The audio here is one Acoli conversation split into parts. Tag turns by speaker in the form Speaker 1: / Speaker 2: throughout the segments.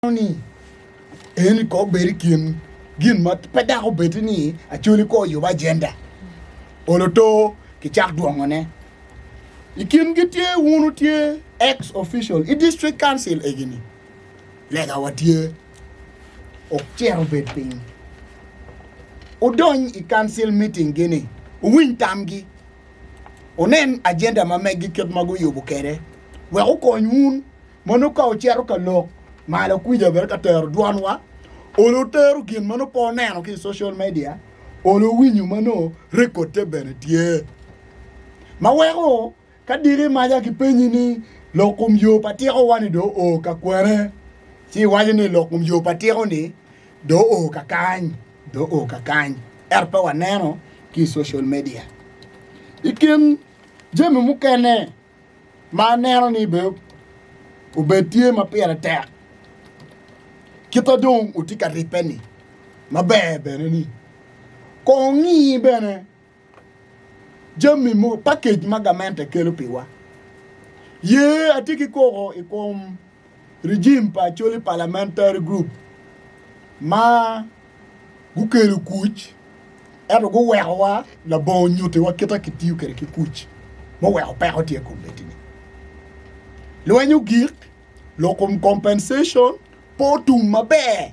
Speaker 1: Ni eni ko obed i kin gin ma pe dok obed ni Acholi ko oyub agenda olo to kicak dwongone. I kingi tye wunu tye ex official i district council egini lega wa tye ocit obed piny odony i council meeting gi ni owiny tamgi onen agenda ma meggi kit ma guyubo kwede wek okony wun Ma nongo ka wucito ka lok malo kwija bene ka tero dwonwa, olo wutero gin ma nongo pe wuneno ki i social media, olo wuwinyo ma nongo rekodde bene tye. Ma weko ka diki maca kipenyi ni lok kom yo pa tikowa-ni dong oo ka kwene, ci iwaco ni lok kom yo pa tiko-ni dong oo ka kany, dong oo ka kany. Ento pe waneno ki i social media. I kin jami mukene ma aneno ni bene obed tye ma pire tek kita dong otye ka ribbe ni maber bene ni kong ongi bene jami mogo pakej ma gamente kelo piwa ye atye ki koko i kom rijim pa Acholi Parliamentary Group ma gukelo kuc ento guwekowa labongo nyutiwa kit ma kitiyo kwede ki kuc ma oweko peko tye i kombeddi-ni. Lweny ogik, lok kom compensation pe otum maber,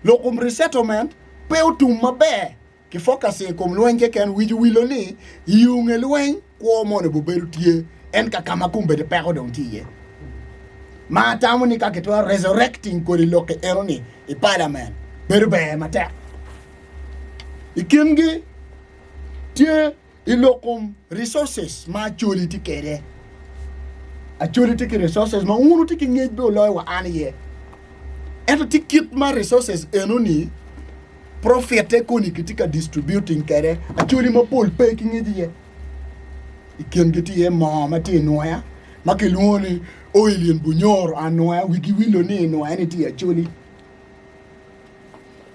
Speaker 1: lok kom resettlement pe otum maber. Ki focusing i kom lweny keken, wic owilo ni i yo nge lweny, kwo moni obibedo tye en ka ka ma kombeddi peko dong tye iye. Ma atamo ni ka kitwero resurrecting kodi lok-ki eno-ni i parliament bedo ber matek. I kingi tye i lok kom resources ma Acholi tye kwede. Acholi tye ki resources ma wun wutye ki ngec bene wuloyo wa an iye. Ento tye kit ma resources eno-ni profite koni kitye ka distributing kwede Acholi mapol pe ki ngec iye. I kingi tye iye moo ma tye i nwoya ma kilwongo ni oil in Bunyoro anwoya wigi wilo ni i nwoya ni tye i Acholi.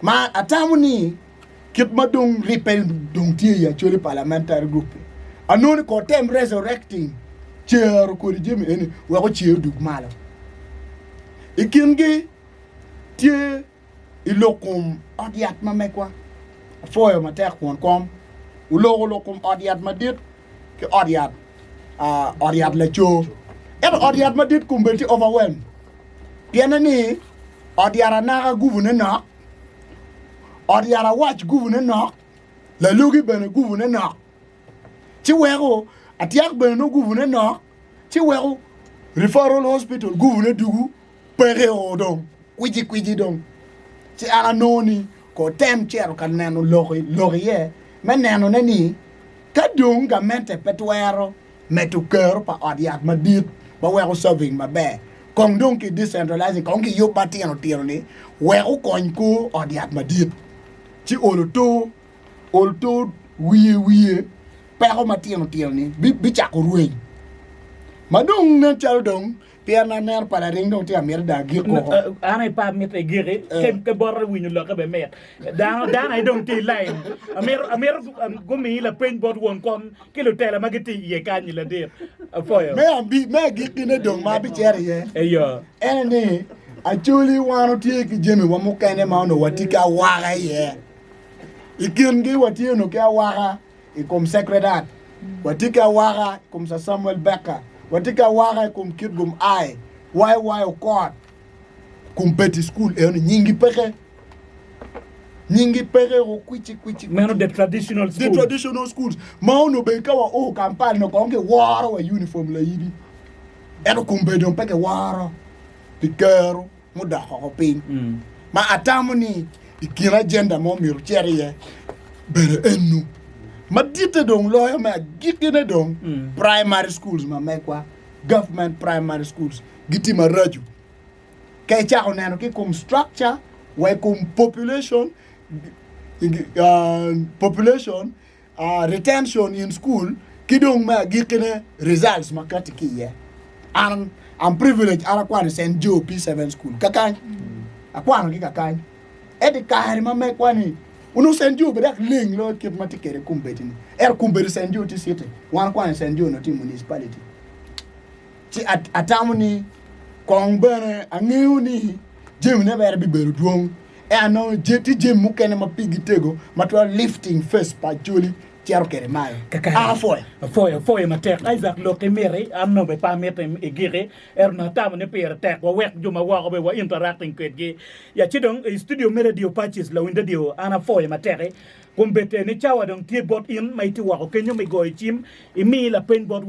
Speaker 1: Ma atamo ni kit ma dong ribbe dong tye i Acholi Parliamentary Group-pi, anongo ni kor tem resurrecting cero kodi jami eni wek ocer odug malo. I kingi tye i lok kom ot yat ma megwa. Apwoyo matek won kom. Oloko lok kom ot yat madit ki ot yat ot yat laco. Ento ot yat madit kombeddi tye overwhelmed pienne ni ot yat anaka gubune nok, ot yat awac gubune nok, lalogi bene gubune nok. Ci weko atyak bene nongo gubune nok, ci weko referral hospital gubune dugu peke o dong kwici kwici dong. Ci an anongo ni ko tem cito ka neno lok lok iye me nenone ni ka dong gamente pe twero medo kero pa ot yat madit ma weko serving maber kong dong ki decentralizing kong ki yub matino tino ni wek okony kor ot yat madit ci olo to ol to wiye wiye peko matino tino ni bicako rweny ma dong nen calo dong Pien aneno pa laring dong tye ka mito dong agik woko.
Speaker 2: An aye pe amito igiki, ke bota winyo lokke bene mit. Dano dano aye dong tye i lain. Amito amito gumi lapeny bot won kom ki lutela ma gitye iye kany-nyi ladit. Apwoyo.
Speaker 1: Me ambi me agikkine dong ma abicito iye
Speaker 2: Eyo.
Speaker 1: ene ni Acholi wan watye ki jamiwa mukene ma onongo watye ki awaka iye. I kingi watye onongo ki awaka i kom Sacred Heart, watye ki awaka i kom Sir Samuel Baker, watye ki awaka i kom Kitgum I, YY Okot, kom Betty School eno nyingi peke. Nyingi peke o kwici kwici.
Speaker 2: Meno the traditional
Speaker 1: The
Speaker 2: school.
Speaker 1: traditional schools ma onongo bed ka wa o Kampala onongo kong kiworo wa uniform layibi. Ento kombeddi dong pe kiworo pi kero. mudok oko piny ma atamo ni i kin ajenda mo myero ocit iye bedo enu maditte dong loyo me agikkine dong primary schools ma megwa government primary schools gitye maraco ka icako neno ki i kom structure wa i kom population population retention in school ki dong me agikkine results ma kati ki iye. An I'm privileged an akwano i St. Joe P7 school kakany akwano ki kakany ento i kare ma megwa ni onongo St. Joe bene dok leng loyo kit ma tye kwede kombeddi ni ento kombeddi St. Joe tye city wan akwano i St. Joe onongo tye i municipality ci atamo ni kong bene angeyo ni. Jamine bene bibedo dwong. Ento nongo tye jami mukene ma pigi tego ma twero lifting face pa Acholi cito kwede malo.
Speaker 2: Kakare.
Speaker 1: An apwoyo.
Speaker 2: Apwoyo, apwoyo matek. Isaac lok ki miti, an nongo bene pe amito igiki, ento nongo atamo ni pire tek wawek jo ma woko bene wa interacting kwedgi. Ya ci dong i studio me radio Patches, lawiny radio, an apwoyo matek-ki. Kombeddi ni cawa dong tye bot in ma itye woko kenyo me goyo cim, imi lapeny bot.